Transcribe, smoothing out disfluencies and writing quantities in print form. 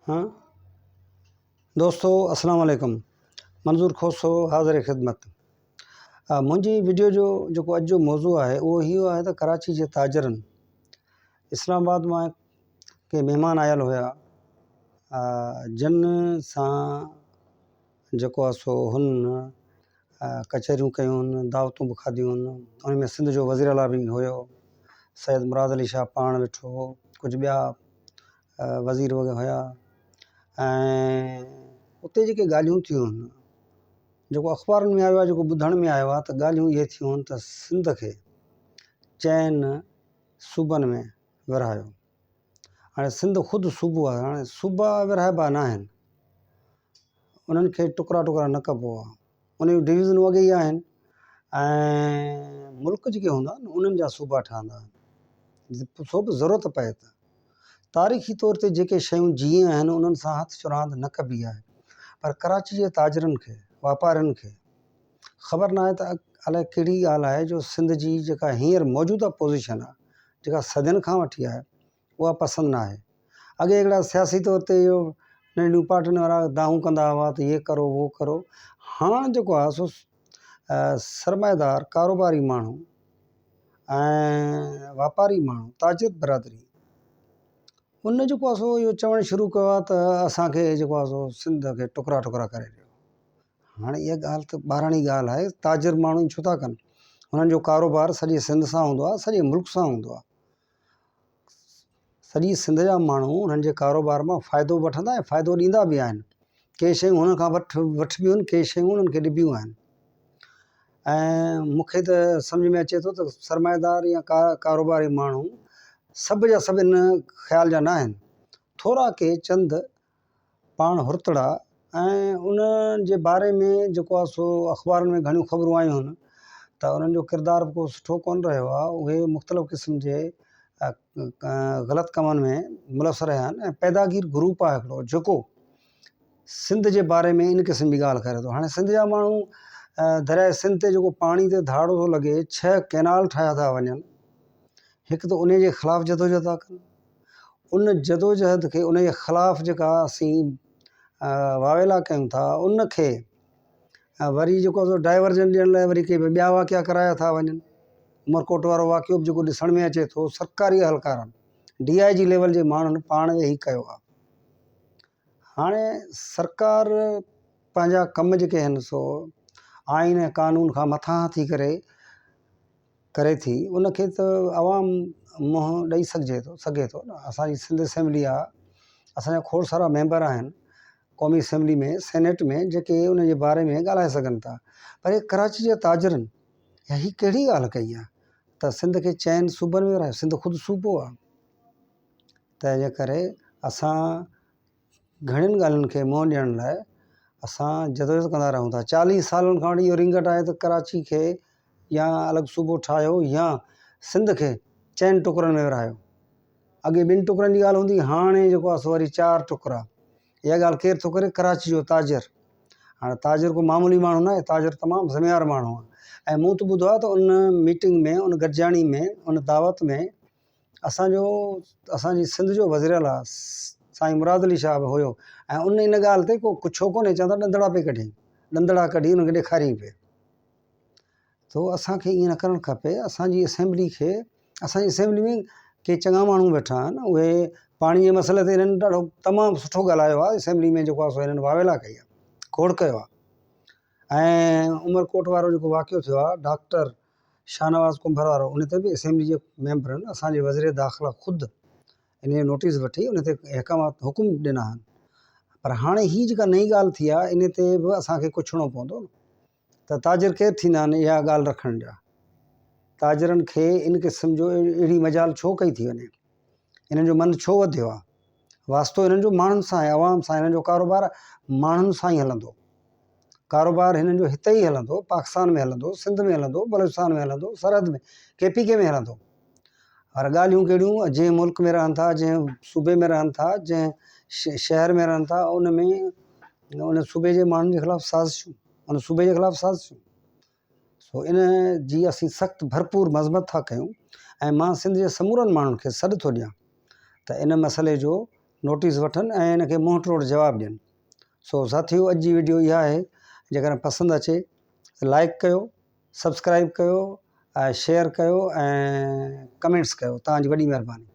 ها دوستو اسلام عليڪم منظور کوسو حاضر خدمت منهنجي وڊيو جو جيڪو اڄ جو موضوع آهي اهو اهو آهي ته ڪراچي جي تاجرن اسلام آباد مان ڪي مهمان آيل هيا جن سان جيڪو آهي سو هن ڪچهريون ڪيون دعوتون به کاڌيون ان ۾ سنڌ جو وزير اعليٰ به هيو سيد مراد علي شاهه پاڻ ويٺو هو ڪجهه ٻيا وزير وغيره هيا ۽ اتي جيڪي ڳالهيون ٿيون آهن جيڪو اخبارن ۾ آيو آهي جيڪو ٻڌڻ ۾ آيو آهي ته ڳالهيون اهي ٿيون آهن ته سنڌ کي چئن صوبن ۾ ورهايو هاڻي سنڌ خود صوبو آهي هاڻي صوبا ورهائبا نه آهن انهن کي ٽڪرا ٽڪرا نه ڪبو آهي ان جون ڊويزنون اڳي ئي آهن ۽ ملڪ جيڪي هوندا آهن انهن جا صوبا ٺهندا آهن سو به ضرورت پئي ته تاريخي طور تي جيڪي شيون جيئن آهن انهن سان هٿ چراند نه ڪبي آهي پر ڪراچي جي تاجرن کي واپارين کي خبر ناهي ته الائي ڪهڙي ڳالهه آهي جو سنڌ جي جيڪا هينئر موجوده پوزيشن آهي جيڪا صدين کان وٺي آهي اها پسند نه آهي. اڳي هڪڙا سياسي طور تي اهو ننڍيون پارٽين وارا دانهون ڪندا هئا ته هي ڪرو هو ڪرو هاڻ جيڪو آهي سو سرمائيدار ڪاروباري ماڻهو ۽ واپاري ماڻهو تاجر برادري ان جيڪو آهي سو اهو چوڻ شروع ڪيو آهي ته اسانکي جيڪو آهي سو سنڌ کي ٽڪرا ٽڪرا ڪري ڏيو. هاڻي اها ڳالهه ته ٻاراڻي ڳالهه آهي تاجر ماڻهو ائين ڇو ٿا ڪن هنن جو ڪاروبار سڄي سنڌ سان هوندو آهي سڄي ملڪ سان هوندو آهي. سڄي سنڌ جا ماڻهو انهن جي ڪاروبار مان فائدو به وٺندا ۽ فائدو ڏيندا به آهن. ڪي شيون هنن کان وٺ وٺبيون آهن ڪي شيون انهن کي ڏبيون آهن ۽ مون کي ته سمجهه ۾ اچي ٿو ته سرمائيدار يا ڪا ڪاروباري ماڻهو سڀ جا سڀ ان خيال جا نه آهن ٿورا ڪي چند پاڻ هرتڙا ۽ ان جي باري ۾ جيڪو آهي سو اخبارن ۾ گهڻيون خبرون آيون آهن ته انهن جو ڪردار به ڪو سٺو ڪونه رهيو آهي اهي مختلف قسم جي غلط ڪمن ۾ ملوث رهيا آهن ۽ پيداگير گروپ آهي هڪڙو جيڪو سنڌ جي باري ۾ ان قسم جي ڳالهه ڪري ٿو هاڻي سنڌ جا ماڻهو درياء سنڌ تي جيڪو پاڻي تي ڌاڙو ٿو لڳي ڇهه ڪينال ٺاهيا ٿا وڃن هڪ ته ان جي خلاف جدوجهد ٿا ڪن ان جدوجهد کي ان جي خلاف جيڪا اسين واويلا ڪيون ٿا ان کي وري جيڪو آهي سو ڊائيورجن ڏيڻ لاء وري ڪي ٻيا واقعا ڪرايا ٿا وڃن عمرڪوٽ وارو واقعو به جيڪو ڏسڻ ۾ اچي ٿو سرڪاري اهلڪارن ڊي I جي ليول جي ماڻهن پاڻ ويهي ڪيو آهي هاڻي سرڪار پنهنجا ڪم جيڪي آهن سو آئين ۽ قانون کان مٿانهان ٿي ڪري ڪري ٿي ان کي ته عوام منهن ڏئي سگهجي ٿو سگهي ٿو نه اسان جي سنڌ اسيمبلي آهي اسان جا کوڙ سارا ميمبر آهن قومي اسيمبلي ۾ سينيٽ ۾ جيڪي ان جي باري ۾ ڳالهائي سگهن ٿا پر هي ڪراچي جي تاجرن يا هي ڪهڙي ڳالهه ڪئي آهي ته سنڌ کي چئن صوبن ۾ ورهايو سنڌ خود صوبو آهي تنهن جي ڪري اسان گهڻين ڳالهين کي منهن ڏيڻ لاء اسان جدوجهد ڪندا رهون ٿا. چاليهه سالن کان وٺي اهو رينگٽ آهي ته ڪراچي کي يا الڳ صوبو ٺاهيو يا سنڌ کي چئن ٽڪرن ۾ ورهايو. اڳي ٻن ٽڪرن جي ڳالهه هوندي هئي هاڻي جيڪو آهي سو وري چار ٽڪرا. اها ڳالهه ڪير ٿو ڪري ڪراچي جو تاجر. هاڻي تاجر ڪو معمولي ماڻهو ناهي تاجر تمام ذميوار ماڻهو آهي ۽ مون ته ٻڌو آهي ته ان ميٽنگ ۾ ان گڏجاڻي ۾ ان دعوت ۾ اسان جو اسان جي سنڌ جو وزير اعليٰ سائين مراد علي شاهه به هيو ۽ ان ان ڳالهه تي ڪو ڪڇو ڪونهي چون ٿا ڏندڙا پئي ڪڍيائين ڏندڙا ڪڍي انهن کي ڏيکاريائين پئي تو اسان کي ائين نه ڪرڻ کپي اسان جي اسيمبلي کي اسان جي اسيمبلي ۾ ڪي چڱا ماڻهو ويٺا آهن اهي پاڻي جي مسئلي تي هنن ڏاڍو تمام سٺو ڳالهايو آهي اسيمبلي ۾ جيڪو آهي سو هنن واويلا ڪئي آهي گوڙ ڪيو آهي ۽ عمرڪوٽ وارو جيڪو واقعو ٿيو آهي ڊاڪٽر شاهنواز ڪنڀر وارو ان تي به اسيمبلي جي ميمبرن اسان جي وزير داخله خود ان جو نوٽيس وٺي ان تي احڪامات حڪم ڏنا آهن پر هاڻي هي جيڪا نئين ڳالهه ٿي آهي ان تي به اسان کي ڪڇڻو پوندو ته تاجر ڪير ٿيندا آهن اها ڳالهه رکڻ جا تاجرن کي ان قسم جو اهڙي مجال ڇو ڪئي ٿي وڃي انهن جو من ڇو وڌيو آهي واسطو انهن جو ماڻهن سان آهي عوام سان انهن جو ڪاروبار ماڻهن سان ئي هلندو ڪاروبار هنن جو هتي ئي هلندو، پاڪستان ۾ هلندو، سنڌ ۾ هلندو، بلوچستان ۾ هلندو، سرحد ۾ ڪي پي ڪي ۾ هلندو. پر ڳالهيون ڪهڙيون جنهن ملڪ ۾ رهن ٿا، جنهن صوبي ۾ رهن ٿا، جنهن شهر ۾ رهن ٿا ان ۾ ان صوبي جي ماڻهن جي خلاف سازشون، ان صوبي جي خلاف سازشون. سو ان جي اسين سخت ڀرپور مذمت ٿا ڪيون ۽ مان سنڌ جي سمورن ماڻهن کي سڏ ٿو ڏيان ته ان مسئلي جو نوٽيس وٺن ۽ ان کي منهن ٽوڙ جواب ڏين. سو ساٿيو اڄ جي وڊيو اها آهي جيڪڏهن پسند اچي ته لائڪ ڪيو سبسڪرائب ڪيو ۽ شيئر ڪيو ۽ ڪمينٽس ڪيو توهان جي وڏي مهرباني.